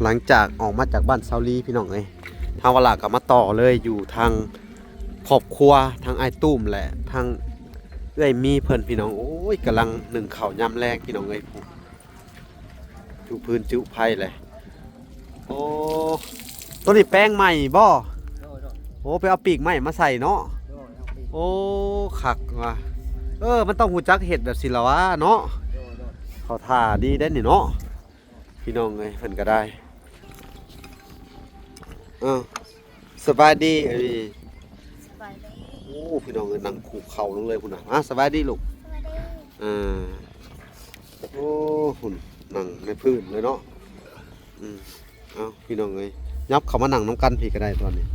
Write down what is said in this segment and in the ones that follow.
ຫຼັງຈາກອອກມາຈາກບ້ານຊາວລີ ພີ່ນ້ອງເອີຍ, ທາງວາລາກໍມາຕໍ່ເລີຍ ຢູ່ທາງຄອບຄົວ ທາງອ້າຍຕຸ້ມ ແລະ ທາງເອື້ອຍມີເພິ່ນ ພີ່ນ້ອງ. ໂອ້ຍ ກຳລັງໜຶ້ງເຂົ້າຍາມແລງ ພີ່ນ້ອງເອີຍ. ຈຸຟືນຈຸໄຟແຫຼະ. ໂອ້ ໂຕນີ້ແປງໃໝ່ບໍ່? ໂດຍໆ. ໂອ້ ໄປເອົາປີກໄມ້ມາໃສ່ເນາະ. ໂດຍ ເອົາປີກ. ໂອ້ ຄັກວ່າ. ເອີ ມັນຕ້ອງຮູ້ຈັກເຮັດແບບຊີ້ລະຫວາເນາະ. ໂດຍໆ. ເຂົາທ່າດີເດ້ນີ້ເນາະ ພີ່ນ້ອງເອີຍ. ເພິ່ນກໍໄດ້ ເອີ ສະບາຍດີເອີຍ. ສະບາຍດີ. ໂອ້ ພີ່ນ້ອງເອີຍ ນັ່ງຄຸກເຂົ່າລົງເລີຍພຸ້ນນະ. ອ່າ ສະບາຍດີລູກ. ສະບາຍດີ. ເອີ ໂອ້ ພຸ້ນ ນັ່ງໃນພື້ນເລີຍເນາະ. ອືມ ເອົາ ພີ່ນ້ອງເອີຍ ຫຍັບເຂົ້າມານັ່ງນຳກັນພີ້ກໍໄດ້ຕອນນີ້.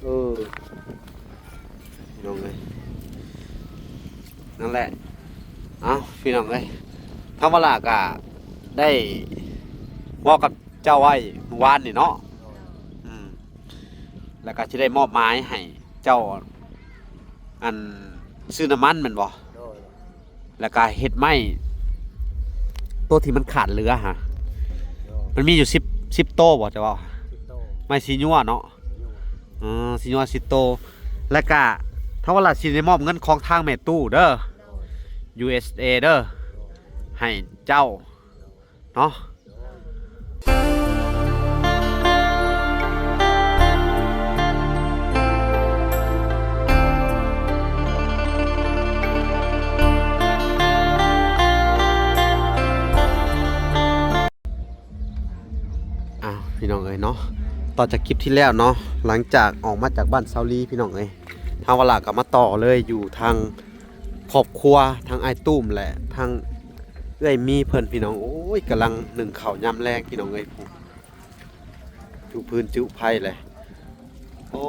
ເອີ ພີ່ນ້ອງເອີຍ ນັ້ນແຫຼະ. ເອົາ ພີ່ນ້ອງເອີຍ ທາງວາລາກະໄດ້ເວົ້າກັບເຈົ້າໄວ້ມື້ວານນີ້ເນາະ. ອືມ ແລ້ວກໍຊິໄດ້ມອບໝາຍໃຫ້ເຈົ້າ ອັນ ຊື້ນ້ຳມັນແມ່ນບໍ່? ໂດຍ. ແລ້ວກະເຮັດໄມ້ ໂຕທີ່ມັນຂາດເຫຼືອຫະ ໂດຍ. ມັນມີຢູ່ສິບ ສິບໂຕບໍ່ ຈະເວົ້າ ສິບໂຕ ໄມ້ສີຍົວເນາະ. ເອີ ສີຍົວສິບໂຕ. ແລ້ວກະທາງວາລາຊິໄດ້ມອບເງິນຂອງທາງແມ່ຕູ້ເດີ ໂດຍ ຢູເອສເອ ເດີ ໂດຍ ໃຫ້ເຈົ້າເນາະ. ອ້າວ ພີ່ນ້ອງເອີຍເນາະ, ຕໍ່ຈາກຄລິບທີ່ແລ້ວເນາະ, ຫຼັງຈາກອອກມາຈາກບ້ານຊາວລີ ພີ່ນ້ອງເອີຍ, ທາງວາລາກໍມາຕໍ່ເລີຍ ຢູ່ທາງຄອບຄົວ ທາງອ້າຍຕຸ້ມ ແລະ ທາງເອື້ອຍມີເພິ່ນ ພີ່ນ້ອງ. ໂອ້ຍ ກຳລັງໜຶ້ງເຂົ້າຍາມແລງ ພີ່ນ້ອງເອີຍ. ຈຸຟືນຈຸໄຟແຫຼະ. ໂອ້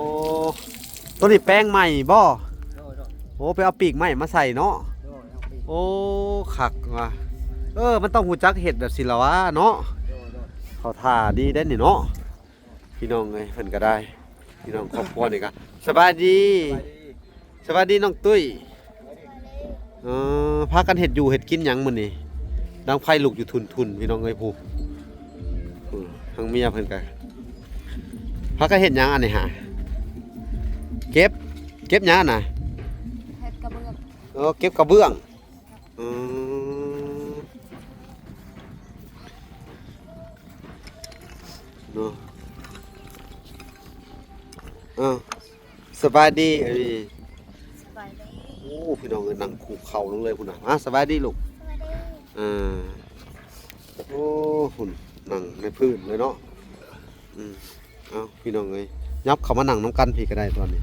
ໂຕນີ້ແປງໃໝ່ບໍ່? ໂດຍໆ. ໂອ້ ໄປເອົາປີກໄມ້ມາໃສ່ເນາະ. ໂດຍ ເອົາປີກ. ໂອ້ ຄັກວ່າ. ເອີ ມັນຕ້ອງຮູ້ຈັກເຮັດແບບຊີ້ລະຫວາເນາະ. ໂດຍໆ. ເຂົາທ່າດີເດ້ນີ້ເນາະ ພີ່ນ້ອງເອີຍ. ເພິ່ນກໍໄດ້ ພີ່ນ້ອງຄອບຄົວນີ້ກໍ ສະບາຍດີ. ສະບາຍດີ. ສະບາຍດີນ້ອງຕຸ້ຍ. ເອີ ພາກັນເຮັດຢູ່ເຮັດກິນຫຍັງມື້ນີ້? ດັງໄຟລຸກຢູ່ທຸ່ນໆ ພີ່ນ້ອງເອີຍ. ຜູ້ ເອີ ທາງເມຍເພິ່ນກະ ພາກັນເຮັດຫຍັງອັນນີ້ຫາ? ເກັບ ເກັບຫຍັງນະ? ເຮັດກະເບື້ອງ. ເອີ ເກັບກະເບື້ອງ. ເອີ ເນາະ. ເອີ ສະບາຍດີເອີຍ. ສະບາຍດີ. ໂອ້ ພີ່ນ້ອງເອີຍ ນັ່ງຄຸກເຂົ່າລົງເລີຍພຸ້ນນະ. ອ່າ ສະບາຍດີລູກ. ສະບາຍດີ. ເອີ ໂອ້ ພຸ້ນ ນັ່ງໃນພື້ນເລີຍເນາະ. ອືມ ເອົາ ພີ່ນ້ອງເອີຍ ຫຍັບເຂົ້າມານັ່ງນຳກັນພີ້ກໍໄດ້ຕອນນີ້.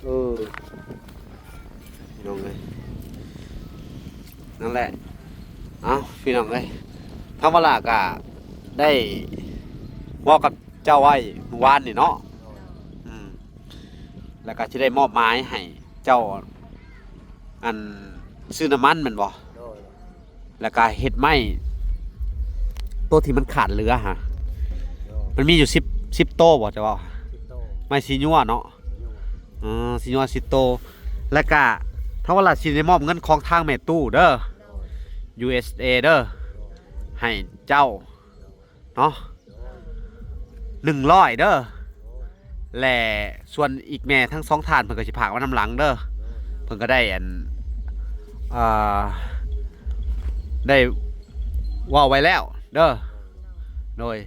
ເອີ ພີ່ນ້ອງເອີຍ ນັ້ນແຫຼະ. ເອົາ ພີ່ນ້ອງເອີຍ ທາງວາລາກໍໄດ້ເວົ້າກັບເຈົ້າໄວ້ມື້ວານນີ້ເນາະ. ອືມ ແລ້ວກໍຊິໄດ້ມອບໝາຍໃຫ້ເຈົ້າ ອັນ ຊື້ນ້ຳມັນແມ່ນບໍ່? ໂດຍ. ແລ້ວກໍເຮັດໄມ້ ໂຕທີ່ມັນຂາດເຫຼືອຫະ ໂດຍ. ມັນມີຢູ່ສິບ ສິບໂຕບໍ່ ຈະເວົ້າ ສິບໂຕ ໄມ້ສີຍົວເນາະ. ເອີ ສີຍົວສິບໂຕ. ແລ້ວກະທາງວາລາຊິໄດ້ມອບເງິນຂອງທາງແມ່ຕູ້ເດີ ຢູເອສເອ ເດີ ໃຫ້ເຈົ້າເນາະ ໜຶ່ງຮ້ອຍເດີ. ແລະ ສ່ວນອີກແມ່ທັງສອງທ່ານເພິ່ນກໍຊິພາກມານຳຫຼັງເດີ. ເພິ່ນກໍໄດ້ ອັນ ເອີ ໄດ້ເວົ້າໄວ້ແລ້ວເດີ. ໂດຍ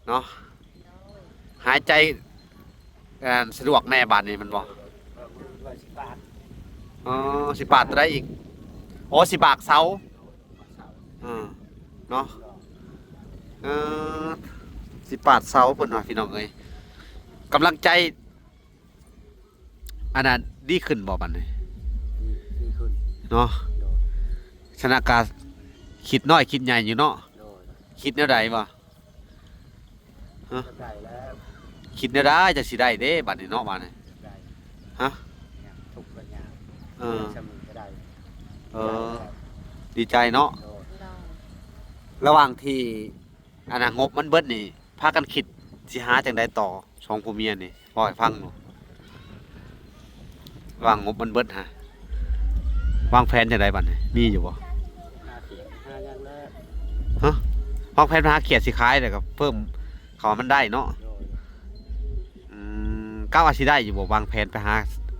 ເນາະ ຫາຍໃຈ ອັນ ສະດວກແດ່ບາດນີ້ແມ່ນບໍ່? ເອີ ຊິປາດ ອໍ ຊິປາດຕົວໃດອີກ? ໂອ້ ຊິບາກເສົາ ເອີ ເນາະ ເອີ ຊິປາດເສົາເພິ່ນວ່າ ພີ່ນ້ອງເອີຍ. ກຳລັງໃຈ ອັນນັ້ນດີຂຶ້ນບໍ່ບາດນີ້? ດີ ດີຂຶ້ນເນາະ. ໂດຍ. ຊະນະກະຄິດນ້ອຍຄິດໃຫຍ່ຢູ່ເນາະ. ໂດຍ. ຄິດແນວໃດວະ? ຮະ? ໄດ້ແລ້ວ. ຄິດແນວໃດຈັ່ງຊິໄດ້ເດ້ບາດນີ້ເນາະ ບາດນີ້? ໄດ້. ຮະ? ທຸກແລ້ວຍາກ. ເອີ. ຊຳນີ້ກໍໄດ້. ເອີ. ດີໃຈເນາະ. ໂດຍ. ລະຫວ່າງທີ່ ອັນນ່າ ງົບມັນເບິດນີ້ ພາກັນຄິດຊິຫາຈັ່ງໃດຕໍ່ ສອງຜົວເມຍນີ້ ເວົ້າໃຫ້ຟັງດູ. ວ່າງົບມັນເບິດຫະ ວາງແຜນຈັ່ງໃດບາດນີ້ ມີຢູ່ບໍ່? ຫາກິນຫາຫຍັງແລ້ວ. ຮະ? ພ ວາງແຜນຫາຂຽດຊິຂາຍ ແລ້ວກໍເພີ່ມເຂົ້າມາ ມັນໄດ້ເນາະ. ໂດຍ ອືມ ກະວ່າຊິໄດ້ຢູ່ບໍ່? ວາງແຜນໄປຫາ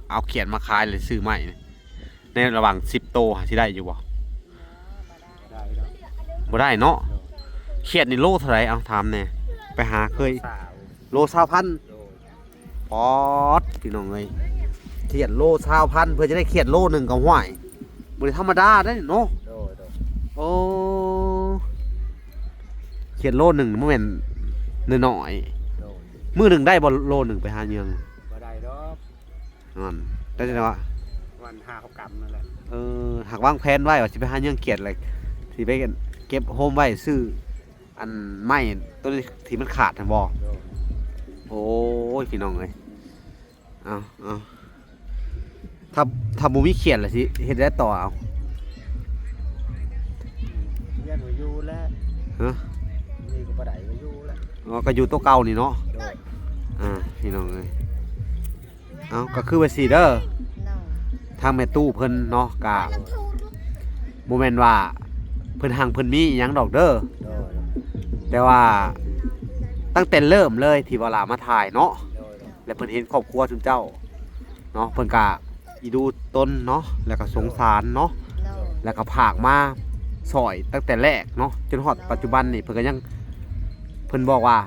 ເອົາຂຽດມາຂາຍ ຫຼື ຊື້ໄມ້ ໃນລະຫວ່າງສິບໂຕ ຊິໄດ້ຢູ່ບໍ່? ບໍ່ໄດ້ດອກ ບໍ່ໄດ້ເນາະ. ໂດຍ ຂຽດນີ້ໂລເທົ່າໃດ? ເອົາ ຖາມແດ່ ໄປຫາເຄີຍ ໂລຊາວ ໂລຊາວພັນ. ໂດຍ ປອດ ພີ່ນ້ອງເອີຍ ຂຽດໂລຊາວພັນ ເພື່ອຈະໄດ້ຂຽດໂລໜຶ່ງກໍ ຫ້ວຍ ບໍ່ໄດ້ທຳມະດາເດ້ເນາະ. ໂດຍ ໂດຍ ໂອ້ ຂຽດໂລໜຶ່ງບໍ່ແມ່ນນ້ອຍໆ. ໂດຍ ມື້ໜຶ່ງໄດ້ບໍ່ໂລໜຶ່ງໄປຫາເຫຍື່ອງ? ບໍ່ໄດ້ດອກ ນັ້ນ ໄດ້ແຕ່ວ່າ ວັນຫ້າຫົກກຳນັ້ນແຫຼະ. ເອີ ຫາກວາງແຜນໄວ້ວ່າຊິໄປຫາເຫຍື່ອງຂຽດ ແລ້ວຊິໄປເກັບໂຮມໄວ້ຊື້ ອັນໄມ້ຕົວທີ່ມັນຂາດຫັ້ນບໍ່? ໂດຍ ໂອ້ຍ ພີ່ນ້ອງເອີຍ ເອົາ ເອົາ ຖ້າ ຖ້າບໍ່ມີຂຽດລະຊິເຮັດແນວໃດຕໍ່? ເອົາ ຮຽນບໍ່ຢູ່ແລ້ວ ຮະ ນີ້ກໍບໍ່ໄດ້ ກໍຢູ່ແລ້ວ. ອໍ ກໍຢູ່ໂຕເກົ່ານີ້ເນາະ. ໂດຍ ອ່າ ພີ່ນ້ອງເອີຍ ເອົາ ກໍຄືວ່າຊີ້ເດີ ໂດຍ ທາງແມ່ຕູ້ເພິ່ນເນາະ ກະບໍ່ແມ່ນວ່າເພິ່ນຮັ່ງເພິ່ນມີອີ່ຫຍັງດອກເດີ. ໂດຍ ແຕ່ວ່າຕັ້ງແຕ່ເລີ່ມເລີຍທີ່ວ່າລາມາຖ່າຍເນາະ ໂດຍ ແລະ ເພິ່ນເຫັນຄອບຄົວຊຸມເຈົ້າເນາະ ເພິ່ນກະອີດູຕົນເນາະ ແລະ ກະສົງສານເນາະ ໂດຍ ແລະ ກະຝາກມາຊ່ອຍຕັ້ງແຕ່ແລກເນາະ ຈົນຮອດປັດຈຸບັນນີ້ ເພິ່ນກະຍັງ ເພິ່ນບອກວ່າ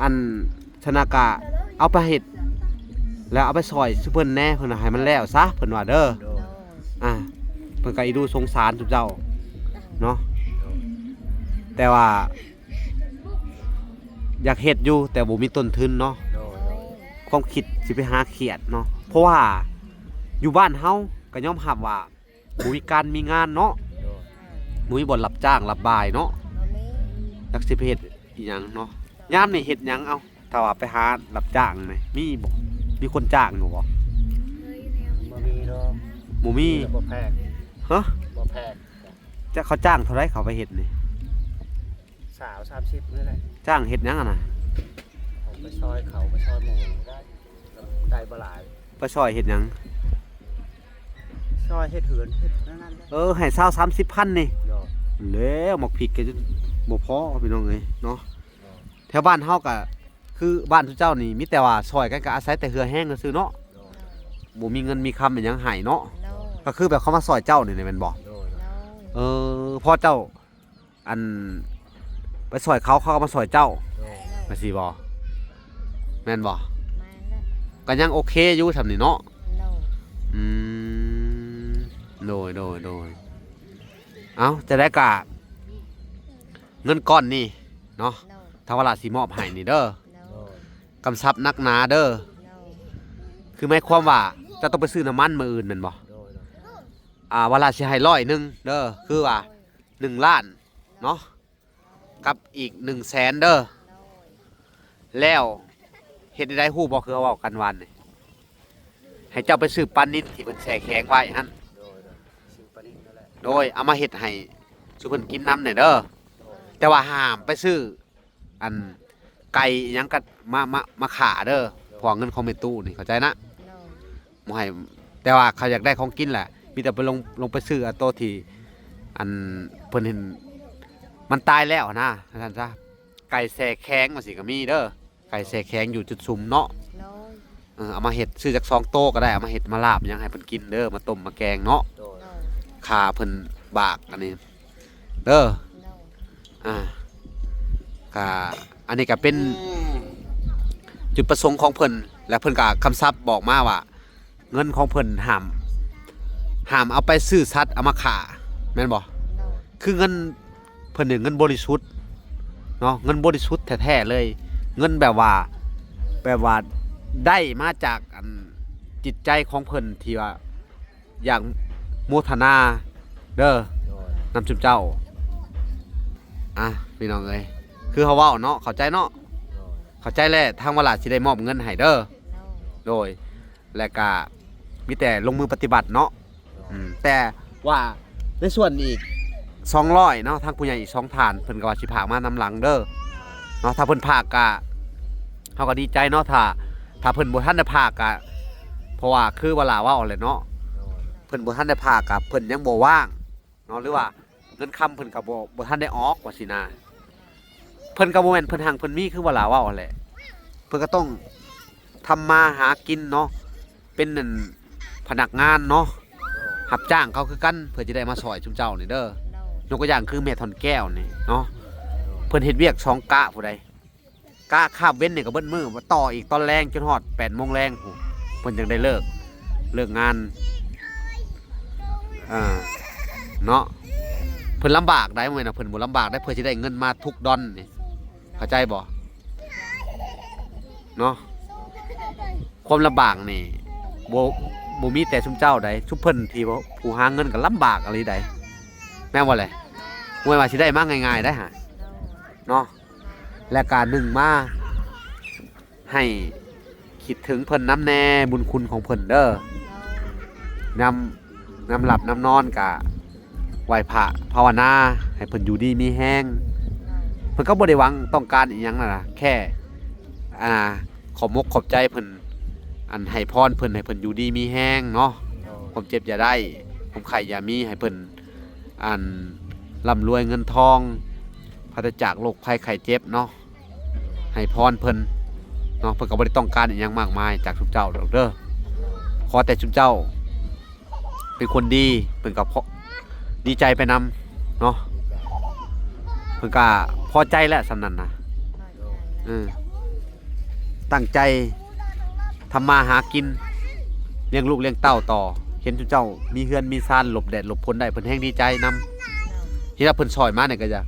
ອັນ ຊະນະກະເອົາໄປເຮັດ ແລ້ວເອົາໄປຊ່ອຍຊຸເພິ່ນແດ່ ເພິ່ນວ່າໃຫ້ມັນແລ້ວຊະ ເພິ່ນວ່າເດີ. ໂດຍ ອ່າ ເພິ່ນກະອີດູສົງສານຊຸມເຈົ້າເນາະ ໂດຍ ແຕ່ວ່າຢາກເຮັດຢູ່ ແຕ່ບໍ່ມີຕົ້ນທຶນເນາະ. ໂດຍ ຄວາມຄິດຊິໄປຫາຂຽດເນາະ ເພາະວ່າຢູ່ບ້ານເຮົາກະຍອມຮັບວ່າ ບໍ່ມີການມີງານເນາະ ໂດຍ ບໍ່ມີບ່ອນຮັບຈ້າງຮັບບາຍເນາະ ບໍ່ມີ ຈັກຊິໄປເຮັດອີ່ຫຍັງເນາະ. ຍາມນີ້ເຮັດຫຍັງ? ເອົ້າ ຖ້າວ່າໄປຫາຮັບຈ້າງນີ້ ມີບໍ່? ມີຄົນຈ້າງຢູ່ບໍ່? ບໍ່ມີດອກ ບໍ່ມີ ບໍ່ແພງ ຮະ ບໍ່ແພງ. ຈະ ເຂົາຈ້າງເທົ່າໃດ ເຂົາໄປເຮັດນີ້? ຊາວ ສາມສິບນີ້ແຫຼະ. ຈ້າງເຮັດຫຍັງຫັ້ນນະ? ເອົາໄປຊ່ອຍເຂົາ ໄປຊ່ອຍໝູ່ໄດ້ ໄດ້ບໍ່ຫຼາຍ. ໄປຊ່ອຍເຮັດຫຍັງ? ຊ່ອຍເຮັດເຮືອນເຮັດນັ້ນແຫຼະ. ເອີ ໃຫ້ຊາວ ສາມສິບພັນນີ້ ໂດຍ ແລ້ວໝາກພິກກໍບໍ່ພໍ ພີ່ນ້ອງເອີຍເນາະ. ໂດຍ ແຖວບ້ານເຮົາກໍຄືບ້ານຊຸເຈົ້ານີ້ ມີແຕ່ວ່າຊ່ອຍກັນ ກໍອາໄສແຕ່ເຫື່ອແຮງຊື່ໆເນາະ. ໂດຍ ບໍ່ມີເງິນມີຄຳອີ່ຫຍັງໃຫ້ເນາະ. ໂດຍ ກໍຄືແບບເຂົາມາຊ່ອຍເຈົ້ານີ້ແມ່ນບໍ່? ໂດຍ ໂດຍ ເອີ ພໍເຈົ້າ ອັນ ໄປຊ່ອຍເຂົາ ເຂົາກໍມາຊ່ອຍເຈົ້າ ໂດຍ ຈັ່ງຊີ້ບໍ່? ແມ່ນບໍ່? ແມ່ນແຫຼະ ກໍຍັງໂອເຄຢູ່ຊ່ຳນີ້ເນາະ. ໂດຍ ອືມ ໂດຍ ໂດຍ ໂດຍ. ເອົ້າ ຈັ່ງໃດກໍເງິນກ້ອນນີ້ເນາະ ໂດຍ ທາງວາລາຊິມອບໃຫ້ນີ້ເດີ ໂດຍ ກຳຊັບໜັກໜາເດີ ໂດຍ ຄືໝາຍຄວາມວ່າເຈົ້າຕ້ອງໄປຊື້ນ້ຳມັນມື້ອື່ນແມ່ນບໍ່? ໂດຍ ໂດຍ ອ່າ ວາລາຊິໃຫ້ຮ້ອຍໜຶ່ງເດີ ຄືວ່າ ໂດຍ ໜຶ່ງລ້ານເນາະ ກັບອີກໜຶ່ງແສນເດີ. ໂດຍ ແລ້ວເຮັດແນວໃດຮູ້ບໍ່? ຄືເຮົາເວົ້າກັນວານນີ້ ໃຫ້ເຈົ້າໄປຊື້ປານິນທີ່ເພິ່ນແຊ່ແຂງໄວ້ຫັ້ນ. ໂດຍ ໂດຍ ຊື້ປານິນນັ້ນແຫຼະ ໂດຍ ເອົາມາເຮັດໃຫ້ຊຸເພິ່ນກິນນຳແດ່ເດີ. ໂດຍ ແຕ່ວ່າຫ້າມໄປຊື້ ອັນ ໄກ່ອີ່ຫຍັງກໍມາ ມາ ມາຂ້າເດີ ໂດຍ ເພາະວ່າເງິນຂອງແມ່ຕູ້ນີ້ ເຂົ້າໃຈນະ? ໂດຍ ບໍ່ໃຫ້ ແຕ່ວ່າເຂົາຢາກໄດ້ຂອງກິນແຫຼະ ມີແຕ່ໄປລົງ ລົງໄປຊື້ອັນໂຕທີ່ ອັນ ເພິ່ນເຫັນມັນຕາຍແລ້ວນະ ວ່າຊັ້ນຊະ. ໄກ່ແຊ່ແຂງວ່າຊີ້ກໍມີເດີ ໄກ່ແຊ່ແຂງຢູ່ຈຸດສຸມເນາະ. ໂດຍ ເອີ ເອົາມາເຮັດ ຊື້ຈັກສອງໂຕກໍໄດ້ ເອົາມາເຮັດມາລາບຫຍັງໃຫ້ເພິ່ນກິນເດີ ມາຕົ້ມມາແກງເນາະ. ໂດຍ ໂດຍ ຂ້າເພິ່ນບາກອັນນີ້ເດີ. ໂດຍ ອ່າ ກະ ອັນນີ້ກະເປັນຈຸດປະສົງຂອງເພິ່ນ ແລະ ເພິ່ນກະກຳຊັບບອກມາວ່າ ເງິນຂອງເພິ່ນຫ້າມ ຫ້າມເອົາໄປຊື້ສັດເອົາມາຂ້າ ແມ່ນບໍ່? ໂດຍ ຄືເງິນເພິ່ນນີ້ເງິນບໍລິສຸດເນາະ ເງິນບໍລິສຸດແທ້ໆເລີຍ ເງິນແບບວ່າ ແບບວ່າໄດ້ມາຈາກ ອັນ ຈິດໃຈຂອງເພິ່ນທີ່ວ່າ ຢາກໂມທະນາເດີ ໂດຍ ນຳຊຸມເຈົ້າ. ອ່ະ ພີ່ນ້ອງເອີຍ ຄືເຮົາເວົ້າເນາະ ເຂົ້າໃຈເນາະ? ໂດຍ ເຂົ້າໃຈແລ້ວ ທາງວາລາຊິໄດ້ມອບເງິນໃຫ້ເດີ. ໂດຍ ໂດຍ ແລະກະມີແຕ່ລົງມືປະຕິບັດເນາະ. ໂດຍ ອືມ ແຕ່ວ່າໃນສ່ວນອີກສອງຮ້ອຍເນາະ ທາງຜູ້ໃຫຍ່ອີກສອງທ່ານ ເພິ່ນກໍວ່າຊິພາກມານຳຫຼັງເດີເນາະ. ຖ້າເພິ່ນພາກກະ ເຮົາກໍດີໃຈເນາະ ຖ້າ ຖ້າເພິ່ນບໍ່ທັນໄດ້ພາກກະ ເພາະວ່າຄືວາລາເວົ້າແຫຼະເນາະ ໂດຍ ເພິ່ນບໍ່ທັນໄດ້ພາກກະ ເພິ່ນຍັງບໍ່ວ່າງເນາະ ຫຼືວ່າ ເງິນຄຳເພິ່ນກໍບໍ່ ບໍ່ທັນໄດ້ອອກວ່າຊີ້ນະ. ເພິ່ນກໍບໍ່ແມ່ນເພິ່ນຮັ່ງເພິ່ນມີ ຄືວ່າລາວເວົ້າຫັ້ນແຫຼະ. ເພິ່ນກໍຕ້ອງທຳມາຫາກິນເນາະ, ເປັນ ອັ່ນ ພະນັກງານເນາະ, ຮັບຈ້າງເຂົາຄືກັນ ເພື່ອຈະໄດ້ມາຊ່ອຍຊຸມເຈົ້ານີ້ເດີ. ຍົກຕົວຢ່າງຄືແມ່ທ່ອນແກ້ວນີ້ເນາະ, ເພິ່ນເຮັດວຽກສອງກະຜູ້ໃດ ກະຄາບເວັນນີ້ກໍເບິດມື້, ມາຕໍ່ອີກຕອນແລງຈົນຮອດແປດໂມງແລງພຸ້ນ ເພິ່ນຈັ່ງໄດ້ເລີກ ເລີກງານ ອ່າ ເນາະ. ເພິ່ນລຳບາກໄດ໋, ບໍ່ແມ່ນວ່າເພິ່ນບໍ່ລຳບາກໄດ໋ ເພື່ອຊິໄດ້ເງິນມາທຸກດອນນີ້ ເຂົ້າໃຈບໍ່? ເນາະ, ຄວາມລຳບາກນີ້ ບໍ່ ບໍ່ມີແຕ່ຊຸມເຈົ້າໃດ໋, ຊຸມເພິ່ນທີ່ຜູ້ຫາເງິນກໍລຳບາກອີ່ຫຼີໃດ໋, ແມ່ນບໍ່ແຫຼະ? ບໍ່ແມ່ນວ່າຊິໄດ້ມາງ່າຍໆໄດ໋ຫາ ເນາະ. ແລະກະໜຶ່ງມາໃຫ້ຄິດເຖິງເພິ່ນນຳແດ່, ບຸນຄຸນຂອງເພິ່ນເດີ. ຍາມ ຍາມຫຼັບນຳນອນກະໄຫວ້ພະພາວະນາໃຫ້ເພິ່ນຢູ່ດີມີແຮງ. ເພິ່ນກໍບໍ່ໄດ້ຫວັງຕ້ອງການອີ່ຫຍັງນະ, ແຄ່ ອ່າ ຂອບມົກຂອບໃຈເພິ່ນ, ອັນ ໃຫ້ພອນເພິ່ນ ໃຫ້ເພິ່ນຢູ່ດີມີແຮງເນາະ, ຄວາມເຈັບຢ່າໄດ້ ຄວາມໄຂ້ຢ່າມີ, ໃຫ້ເພິ່ນ ອັນ ລ່ຳລວຍເງິນທອງ, ປາສະຈາກໂລກໄພໄຂ້ເຈັບເນາະ, ໃຫ້ພອນເພິ່ນເນາະ. ເພິ່ນກໍບໍ່ໄດ້ຕ້ອງການອີ່ຫຍັງມາກມາຍຈາກຊຸມເຈົ້າດອກເດີ, ຂໍແຕ່ຊຸມເຈົ້າເປັນຄົນດີ ເພິ່ນກໍພໍ ດີໃຈໄປນຳເນາະ, ເພິ່ນກໍພໍໃຈແລ້ວສ່ຳນັ້ນນະ. ເອີ ຕັ້ງໃຈທຳມາຫາກິນ ລ້ຽງລູກລ້ຽງເຕົ້າຕໍ່, ເຫັນຊຸມເຈົ້າມີເຮືອນມີຊານ ຫຼົບແດດຫຼົບຝົນໄດ້ ເພິ່ນແຮງດີໃຈນຳ. ທີ່ວ່າເພິ່ນຊ່ອຍມານີ້ກໍຢາກ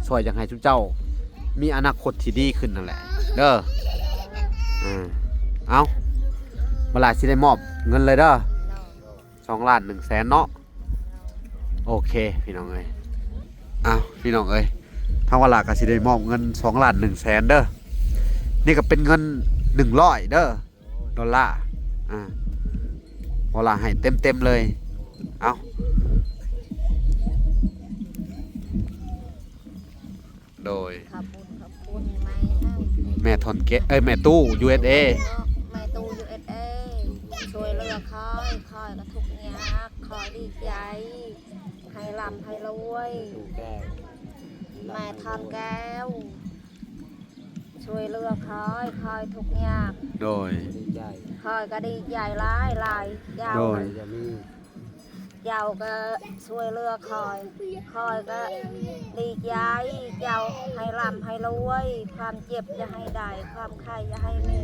ຊ່ອຍ ຢາກໃຫ້ຊຸມເຈົ້າມີອະນາຄົດທີ່ດີຂຶ້ນນັ້ນແຫຼະເດີ. ເອີ ເອົາ ບັດລະຊິໄດ້ມອບເງິນເລີຍເດີ. ສອງລ້ານໜຶ່ງແສນເນາະ. ໂອເຄ ພີ່ນ້ອງເອີຍ, ເອົາ ພີ່ນ້ອງເອີຍ, ທາງວາລາກໍຊິໄດ້ມອບເງິນສອງລ້ານໜຶ່ງແສນເດີ. ນີ້ກໍເປັນເງິນໜຶ່ງຮ້ອຍເດີ ໂດລາ, ອ່າ ວາລາໃຫ້ເຕັມໆເລີຍ. ເອົາ ໂດຍ ຂອບຄຸນ ຂອບຄຸນແມ່ ແມ່ທອນແກ້ ເອີຍ ແມ່ຕູ້ ຢູເອັສເອ ແມ່ຕູ້ ຢູເອັສເອ ຊ່ວຍເຫຼືອຂ້ອຍ ຂ້ອຍກໍທຸກຍາກ ຂ້ອຍດີໃຈ ໃຫ້ລ່ຳໃຫ້ລວຍ ແມ່ທອນແກ້ວ ຊ່ວຍເຫຼືອຂ້ອຍ ຂ້ອຍທຸກຍາກ ໂດຍ ຂ້ອຍກໍດີໃຈຫຼາຍໆ ເຈົ້າ ໂດຍ ເຈົ້າກໍຊ່ວຍເຫຼືອຂ້ອຍ ຂ້ອຍກໍດີໃຈ ເຈົ້າໃຫ້ລ່ຳໃຫ້ລວຍ ຄວາມເຈັບຢ່າໃຫ້ໄດ້ ຄວາມໄຂ້ຢ່າໃຫ້ມີ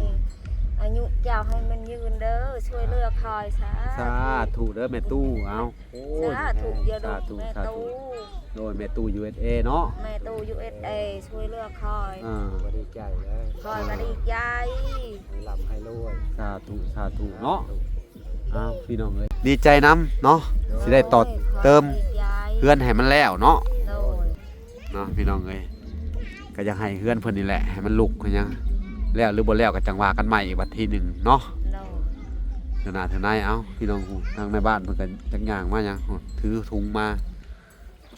ອາຍຸເຈົ້າໃຫ້ມັນຍືນເດີ ຊ່ວຍເຫຼືອຂ້ອຍ ສາ ສາທຸເດີແມ່ຕູ້ ເອົາ ໂອ້ຍ ສາທຸ ເດີ ສາທຸ ແມ່ຕູ້ ສາທຸ ໂດຍ ແມ່ຕູ້ ຢູເອັສເອ ເນາະ ແມ່ຕູ້ ຢູເອັສເອ ຊ່ວຍເຫຼືອຂ້ອຍ ອ່າ ຂ້ອຍກໍດີໃຈເດີ ຂ້ອຍກໍດີໃຈ ໃຫ້ລ່ຳໃຫ້ລວຍ ສາທຸ ສາທຸເນາະ ອ້າວ ພີ່ນ້ອງເອີຍ ດີໃຈນຳເນາະ ໂດຍ ຊິໄດ້ຕໍ່ເຕີມ ໂດຍ ເຮືອນໃຫ້ມັນແລ້ວເນາະ ໂດຍ ເນາະ ພີ່ນ້ອງເອີຍ ກໍຢາກໃຫ້ເຮືອນເພິ່ນນີ້ແຫຼະ ໃຫ້ມັນລຸກໃຫ້ຫຍັງ ແລ້ວຫຼືບໍ່ແລ້ວກໍຈັ່ງວ່າກັນໃໝ່ອີກບັດທີໜຶ່ງເນາະ ໂດຍ ເທື່ອໜ້າເທື່ອໃນ ເອົ້າ ພີ່ນ້ອງ ທາງໃນບ້ານເພິ່ນກໍຈັກຍ່າງມາຫຍັງ ຖືທຸງມາ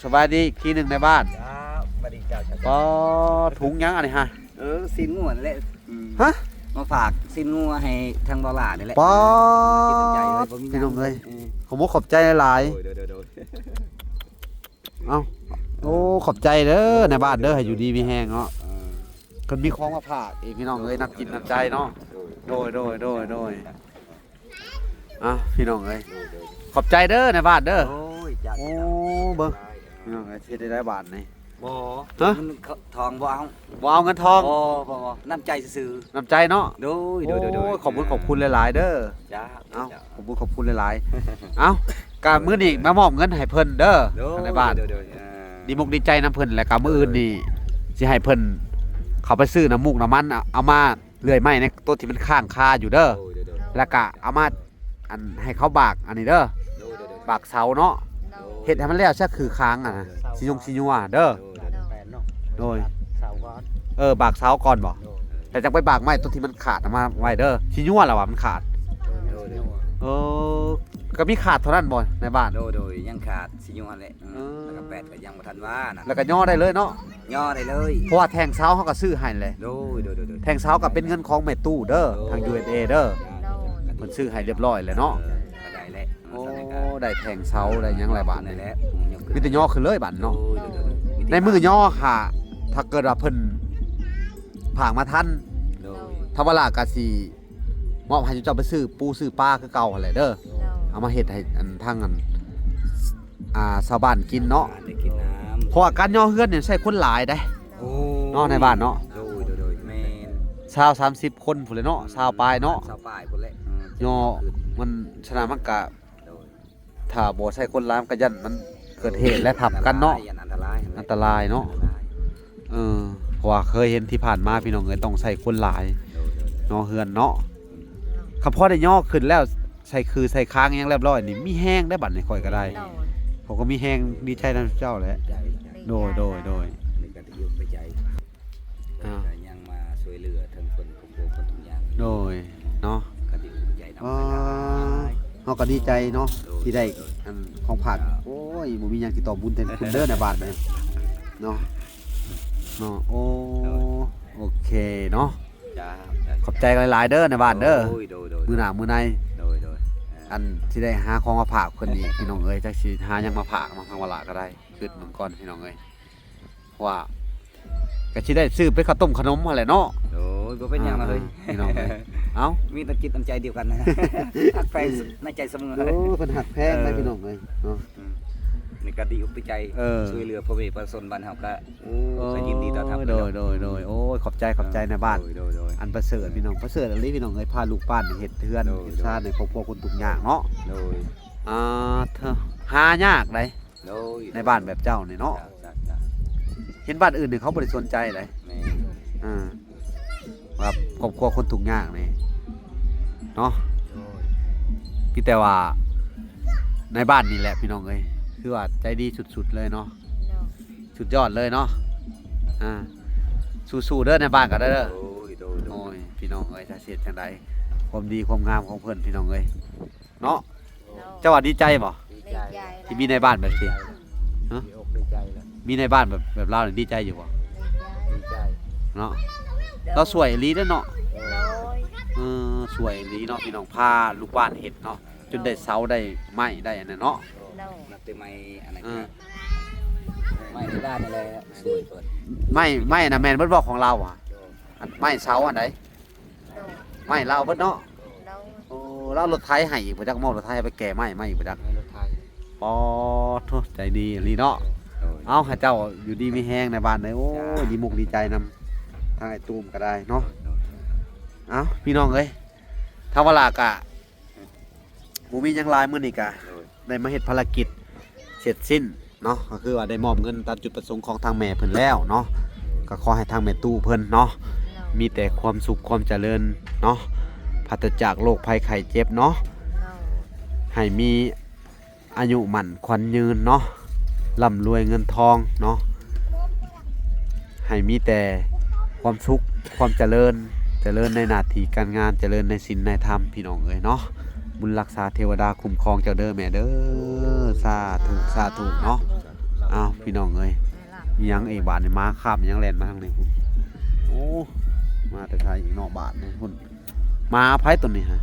ສະບາຍດີອີກທີໜຶ່ງໃນບ້ານ ເຈົ້າ ສະບາຍດີເຈົ້າ ເຈົ້າ ອໍ ເຈົ້າ ຖົງຫຍັງອັນນີ້ຮະ ເອີ ຊີ້ນງົວນີ້ແຫຼະ ອືມ ຮະ ມາຝາກຊີ້ນງົວໃຫ້ທາງບ່າວຫຼ້ານີ້ແຫຼະ ປ້າ ກິນນ້ຳໃຈເລີຍ ບໍ່ມີຫຍັງ ພີ່ນ້ອງເອີຍ ເອີ ຂອບອົກຂອບໃຈຫຼາຍໆ ໂດຍ ໂດຍ ໂດຍ ເອົ້າ ໂອ້ ຂອບໃຈເດີ ໃນບ້ານເດີ ໃຫ້ຢູ່ດີມີແຮງເນາະ ເອີ ເພິ່ນມີຂອງມາຝາກອີກ ພີ່ນ້ອງເອີຍ ນ້ຳຈິດນ້ຳໃຈເນາະ ໂດຍ ໂດຍ ໂດຍ ໂດຍ ໂດຍ ອ່ະ ພີ່ນ້ອງເອີຍ ໂດຍ ໂດຍ ຂອບໃຈເດີ ໃນບ້ານເດີ ໂອ້ຍ ເຈົ້າ ໂອ້ ເບິ່ງ ພີ່ນ້ອງເອີຍ ເຮັດໄດ້ບາດນີ້ ບໍ່ ຮະ ເງິນທອງບໍ່ເອົາ ບໍ່ເອົາເງິນທອງ ບໍ່ ບໍ່ ບໍ່ ນ້ຳໃຈຊື່ໆ ນ້ຳໃຈເນາະ ໂດຍ ໂດຍ ໂດຍ ໂດຍ ໂອ້ຍ ຂອບຄຸນ ຂອບຄຸນຫຼາຍໆເດີ ເຈົ້າ ເອົ້າ ເຈົ້າ ຂອບຄຸນ ຂອບຄຸນຫຼາຍໆ ເອົ້າ ກະມື້ນີ້ມາມອບເງິນໃຫ້ເພິ່ນເດີ ໂດຍ ໃນບ້ານ ໂດຍ ໂດຍ ເອີ ດີມົກດີໃຈນຳເພິ່ນ ແລ້ວກະມື້ອື່ນນີ້ຊິໃຫ້ເພິ່ນເຂົ້າໄປຊື້ນ້ຳມູກນ້ຳມັນ ເອົາມາ ເລື່ອຍໄມ້ໃນໂຕທີ່ມັນຄ້າງຄາຢູ່ເດີ ໂດຍ ໂດຍ ໂດຍ ແລ້ວກະເອົາມາ ອັນ ໃຫ້ເຂົາບາກອັນນີ້ເດີ ໂດຍ ໂດຍ ໂດຍ ບາກເສົາເນາະ ໂດຍ ເຮັດໃຫ້ມັນແລ້ວຊະຄືຄາງອັນນະ ໂດຍ ຊິຍົງຊິຍົວເດີ ໂດຍ ໂດຍ ໂດຍ ເສົາກ່ອນ ເອີ ບາກເສົາກ່ອນບໍ ໂດຍ ແລ້ວຈັ່ງໄປບາກໄມ້ໂຕທີ່ມັນຂາດອອກມາໄວ້ເດີ ຊິຍົວລະວ່າມັນຂາດ ໂດຍ ໂດຍ ເອີ ກໍມີຂາດເທົ່ານັ້ນບໍໃນບ້ານ ໂດຍ ໂດຍ ຍັງຂາດຊິຍົວແຫຼະ ເອີ ແລ້ວກໍແປດກໍຍັງບໍ່ທັນວ່ານະ ແລ້ວກໍຍໍໄດ້ເລີຍເນາະ ຍໍໄດ້ເລີຍ ເພາະວ່າແທ່ງເສົາເຮົາກໍຊື້ໃຫ້ແຫຼະ ໂດຍ ໂດຍ ໂດຍ ໂດຍ ແທ່ງເສົາກໍເປັນເງິນຂອງແມ່ຕູ້ເດີ ໂດຍ ທາງ ຢູເອັສເອ ເດີ ໂດຍ ເພິ່ນຊື້ໃຫ້ຮຽບຮ້ອຍແລ້ວເນາະ ເອີ ກໍໄດ້ແຫຼະ ໂອ້ ໄດ້ແທ່ງເສົາໄດ້ຫຍັງຫຼາຍບາດນີ້ແຫຼະ ຍົກ ມີແຕ່ຍໍຂຶ້ນເລີຍບາດເນາະ. ໂດຍ ໂດຍ ໂດຍ ໃນມື້ຍໍຫາ ຖ້າເກີດວ່າເພິ່ນຝາກມາທັນ ໂດຍ ທາວາລາກະຊິມອບໃຫ້ເຈົ້າໄປຊື້ປູຊື້ປາຄືເກົ່າຫັ້ນແຫຼະເດີ. ໂດຍ ເອົາມາເຮັດໃຫ້ອັນ ທາງອັນ ອ່າ ຊາວບ້ານກິນເນາະ. ໄດ້ກິນນ້ຳ ເພາະວ່າການຍໍເຮືອນນີ້ໃຊ້ຄົນຫຼາຍເດ້. ໂອ້ ເນາະ ໃນບ້ານເນາະ. ໂດຍ ໂດຍ ໂດຍ ແມ່ນ ຊາວ ສາມສິບຄົນພຸ້ນແຫຼະເນາະ ຊາວປາຍເນາະ ຊາວປາຍພຸ້ນແຫຼະ. ເອີ ຍໍ ມັນ ສະນັ້ນມັນກະ ໂດຍ ຖ້າບໍ່ໃຊ້ຄົນຫຼາຍ ມັນກະຢ້ານມັນເກີດເຫດ ແລະ ທັບກັນເນາະ. ອັນຕະລາຍ ອັນຕະລາຍເນາະ. ເອີ ເພາະວ່າເຄີຍເຫັນທີ່ຜ່ານມາ ພີ່ນ້ອງເອີຍ ຕ້ອງໃຊ້ຄົນຫຼາຍ ໂດຍ ໂດຍ ໂດຍ ເນາະ ເຮືອນເນາະ. ອືມ ຄັນພໍໄດ້ຍໍຂຶ້ນແລ້ວ ໃສ່ຂືໃສ່ຄາງຫຍັງລຽບຮ້ອຍນີ້ ມີແຮງໄດ໋ ບັດນີ້ຂ້ອຍກໍໄດ້. ໂດຍ ຂ້ອຍກໍມີແຮງ ດີໃຈນຳເຈົ້າແຫຼະ. ໂດຍ ໂດຍ ໂດຍ ອັນນີ້ກໍດີອົກດີໃຈ ອ່າ ກໍຍັງມາຊ່ວຍເຫຼືອເຖິງຄົນ ໂດຍເນາະ. ກໍດີໃຈນຳ ອໍ ເຮົາກໍດີໃຈເນາະ ໂດຍ ທີ່ໄດ້ ໂດຍ ອັນຂອງຝາກ. ໂອ້ຍ ບໍ່ມີຫຍັງຊິຕອບບຸນແທນຄຸນເດີ ໃນບ້ານນີ້ເນາະ ເນາະ. ໂອ້ ໂດຍ ໂອເຄເນາະ. ຈ້າ ຂອບໃຈຫຼາຍໆເດີ ໃນບ້ານເດີ. ໂດຍ ໂດຍ ໂດຍ ມື້ໜ້າມື້ໃນ ໂດຍ ໂດຍ ອັນຊິໄດ້ຫາຂອງມາຝາກເພິ່ນອີກ ພີ່ນ້ອງເອີຍ. ຈັກຊິຫາຫຍັງມາຝາກເນາະ ທາງວາລາກໍໄດ້ ຄິດເບິ່ງກ່ອນ ພີ່ນ້ອງເອີຍ. ວ່າ ກໍຊິໄດ້ຊື້ເປັນເຂົ້າຕົ້ມຂະໜົມຫັ້ນແຫຼະເນາະ. ໂອ້ຍ ບໍ່ເປັນຫຍັງເລີຍ ອ່າ ພີ່ນ້ອງເອີຍ. ເອົ້າ ມີແຕ່ຈິດນ້ຳໃຈດຽວກັນ ຮັກແພງໃນໃຈສະເໝີ. ໂອ້ ເພິ່ນຮັກແພງເນາະ ພີ່ນ້ອງເອີຍເນາະ. ອືມ ນີ້ກໍດີອົກດີໃຈ ເອີ ຊ່ວຍເຫຼືອພໍ່ແມ່ປະຊາຊົນບ້ານເຮົາກໍ ໂອ້ ກໍຍິນດີຕ້ອນຮັບ. ໂດຍ ໂດຍ ໂດຍ ໂອ້ຍ ຂອບໃຈ ຂອບໃຈນາຍບ້ານ. ໂດຍ ໂດຍ ໂດຍ ອັນປະເສີດ ພີ່ນ້ອງ ປະເສີດອີ່ຫຼີ ພີ່ນ້ອງເອີຍ. ພາລູກບ້ານເຮັດເຮືອນ ໂດຍ ເຮັດຊານໃຫ້ຄອບຄົວຄົນທຸກຍາກເນາະ. ໂດຍ ອ່າ ເທີ ຫາຍາກໃດ ໂດຍ ໃນບ້ານແບບເຈົ້ານີ້ເນາະ. ເຈົ້າ ເຈົ້າ ເຈົ້າ ເຫັນບ້ານອື່ນນີ້ເຂົາບໍ່ໄດ້ສົນໃຈໃດ໋. ແມ່ນ ອ່າ ວ່າຄອບຄົວຄົນທຸກຍາກນີ້ເນາະ. ໂດຍ ມີແຕ່ວ່າໃນບ້ານນີ້ແຫຼະ ພີ່ນ້ອງເອີຍ ຄືວ່າໃຈດີສຸດໆເລີຍເນາະ. ໂດຍ ສຸດຍອດເລີຍເນາະ. ອ່າ ສູ້ໆເດີ ໃນບ້ານກໍໄດ້ເດີ. ໂດຍ ໂດຍ ໂດຍ ໂອ້ຍ ພີ່ນ້ອງເອີຍ ຈະເຮັດຈັ່ງໃດ ຄວາມດີຄວາມງາມຂອງເພິ່ນ ພີ່ນ້ອງເອີຍເນາະ. ໂດຍ ເຈົ້າວ່າດີໃຈບໍ່? ດີໃຈ ທີ່ມີນາຍບ້ານແບບນີ້. ຮະ? ດີອົກດີໃຈແຫຼະ. ມີນາຍບ້ານແບບ ແບບລາວນີ້ດີໃຈຢູ່ບໍ່? ດີໃຈ ດີໃຈເນາະ. ລາວຊ່ວຍອີ່ຫຼີເດ້ເນາະ. ໂດຍ ເອີ ຊ່ວຍອີ່ຫຼີເນາະ ພີ່ນ້ອງ ພາລູກບ້ານເຮັດເນາະ ຈົນໄດ້ເສົາໄດ້ໄມ້ໄດ້ອັນນັ້ນເນາະ. ໂດຍ ນັບແຕ່ໄມ້ອັນນັ້ນ ເອີ ໄມ້ໃນບ້ານນີ້ແຫຼະ ຊ່ວຍເພິ່ນ. ໄມ້ ໄມ້ນະແມ່ນເບິດບໍ່ຂອງລາວອະ? ໂດຍ ອັນໄມ້ເສົາອັນໃດ? ໂດຍ ໄມ້ລາວເບິດເນາະ. ໂດຍ ໂອ້ ລາວລົດໄຖໃຫ້ອີກບໍ່ຈັກ ເອົາລົດໄຖໄປແກ່ໄມ້ໃໝ່ອີກບໍ່ຈັກ. ໃຫ້ລົດໄຖ. ປອດໂທ້ ໃຈດີອີ່ຫຼີເນາະ. ໂດຍ ເອົາ ໃຫ້ເຈົ້າຢູ່ດີມີແຮງໃນບ້ານເດີ. ໂອ້ຍ ຈ້າ ດີມຸກດີໃຈນຳທາງອ້າຍຕູມກໍໄດ້ເນາະ. ໂດຍ ໂດຍ ເອົາ ພີ່ນ້ອງເອີຍ ທາງວາລາກະ ບໍ່ມີຫຍັງຫຼາຍ ມື້ນີ້ກະ ໂດຍ ໄດ້ມາເຮັດພາລະກິດເສັດສິ້ນເນາະ ກໍຄືວ່າໄດ້ມອບເງິນຕາມຈຸດປະສົງຂອງທາງແມ່ເພິ່ນແລ້ວເນາະ. ກໍຂໍໃຫ້ທາງແມ່ຕູ້ເພິ່ນເນາະ ໂດຍ ມີແຕ່ຄວາມສຸກຄວາມຈະເລີນເນາະ ປາສະຈາກໂລກໄພໄຂ້ເຈັບເນາະ ໂດຍ ໃຫ້ມີ ອາຍຸໝັ້ນຂວັນຍືນເນາະ ລ່ຳລວຍເງິນທອງເນາະ ໃຫ້ມີແຕ່ຄວາມສຸກ ຄວາມຈະເລີນ ຈະເລີນໃນໜ້າທີ່ການງານ ຈະເລີນໃນສິນໃນທຳ ພີ່ນ້ອງເອີຍເນາະ. ບຸນລັກສາເທວະດາຄຸ້ມຄອງເຈົ້າເດີແມ່ເດີ. ສາທຸ ສາທຸເນາະ. ອ້າວ ພີ່ນ້ອງເອີຍ ອີ່ຫຍັງອີກບາດນີ້ ໝາຄາບອີ່ຫຍັງແລ່ນມາທາງນີ້ພຸ້ນ. ໂອ້ ມາແຕ່ໄສອີກເນາະບາດນີ້ພຸ້ນ. ໝາໃຜຕົວນີ້ຫະ?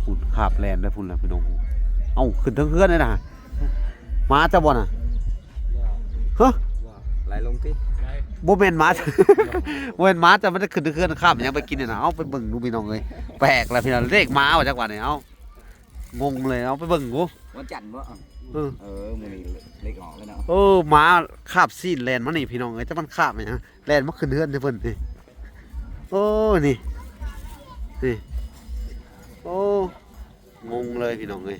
ພຸ້ນ ຄາບແລ່ນໄດ້ພຸ້ນລະພີ່ນ້ອງ. ເອົ້າ ຂຶ້ນເທິງເຮືອນເລີຍນະ. ໝາເຈົ້າບໍ່ນະ? ຮະ? ໄຫຼລົງຕິ? ບໍ່ແມ່ນໝາ ບໍ່ແມ່ນໝາເຈົ້າ ມັນຈະຂຶ້ນເທິງເຮືອນ ຄາບຫຍັງໄປກິນນີ້ນະ? ເອົາ ໄປເບິ່ງດູພີ່ນ້ອງເອີຍ. ແປກລະພີ່ນ້ອງ ເລກໝາວ່າຈັກວ່ານີ້. ເອົາ ງົງເລີຍ. ເອົາ ໄປເບິ່ງດູ. ວັນຈັນບໍ່? ເອີ ເອີ ມື້ນີ້ເລກອອກແລ້ວເນາະ. ເອີ ໝາຄາບຊີ້ນແລ່ນມານີ້ພີ່ນ້ອງເອີຍ ຈັກມັນຄາບຫຍັງ ແລ່ນມາຂຶ້ນເຮືອນໃສ່ເພິ່ນນີ້. ໂອ້ ນີ້ ນີ້ ໂອ້ ງົງເລີຍພີ່ນ້ອງເອີຍ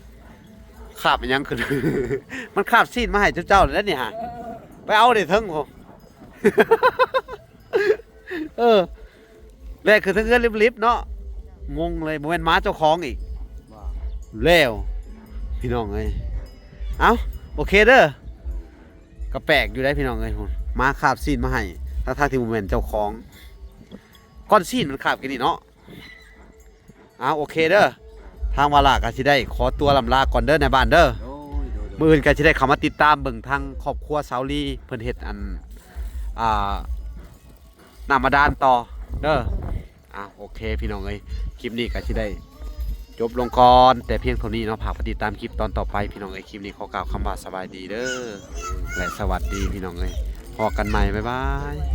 ຄາບອີ່ຫຍັງຂຶ້ນ ມັນຄາບຊີ້ນມາໃຫ້ເຈົ້າເຈົ້າແລ້ວນີ້ຫາ ໄປເອົາເດ້ເທິງພຸ້ນ. ເອີ ແລ່ນຂຶ້ນເທິງເຮືອນລິບໆເນາະ ງົງເລີຍ ບໍ່ແມ່ນໝາເຈົ້າຂອງອີກ ແລ້ວພີ່ນ້ອງເອີຍ. ເອົ້າ ໂອເຄເດີ. ກໍແປກຢູ່ໄດ໋ພີ່ນ້ອງເອີຍ ໝາຄາບຊີ້ນມາໃຫ້ ທັງໆທີ່ບໍ່ແມ່ນເຈົ້າຂອງ ກ້ອນຊີ້ນມັນຄາບກິນນີ້ເນາະ. ເອົາ ໂອເຄເດີ ທາງວາລາກໍຊິໄດ້ຂໍຕົວລ່ຳລາກ່ອນເດີນາຍບ້ານເດີ. ໂດຍ ໂດຍ ໂດຍ ມື້ອື່ນກໍຊິໄດ້ເຂົ້າມາຕິດຕາມເບິ່ງທາງຄອບຄົວສາວລີ ເພິ່ນເຮັດອັນ ອ່າ ນ້ຳບາດານຕໍ່ເດີ. ອ່າ ໂອເຄພີ່ນ້ອງເອີຍ ຄລິບນີ້ກໍຊິໄດ້ ຈົບລົງກ່ອນແຕ່ພຽງເທົ່ານີ້ເນາະ. ຝາກໄປຕິດຕາມຄລິບຕອນຕໍ່ໄປ ພີ່ນ້ອງເອີຍ. ຄລິບນີ້ຂໍກ່າວຄຳວ່າສະບາຍດີເດີ້ ແລະ ສະຫວັດດີ ພີ່ນ້ອງເອີຍ. ພໍ້ກັນໃໝ່ ບາຍບາຍ.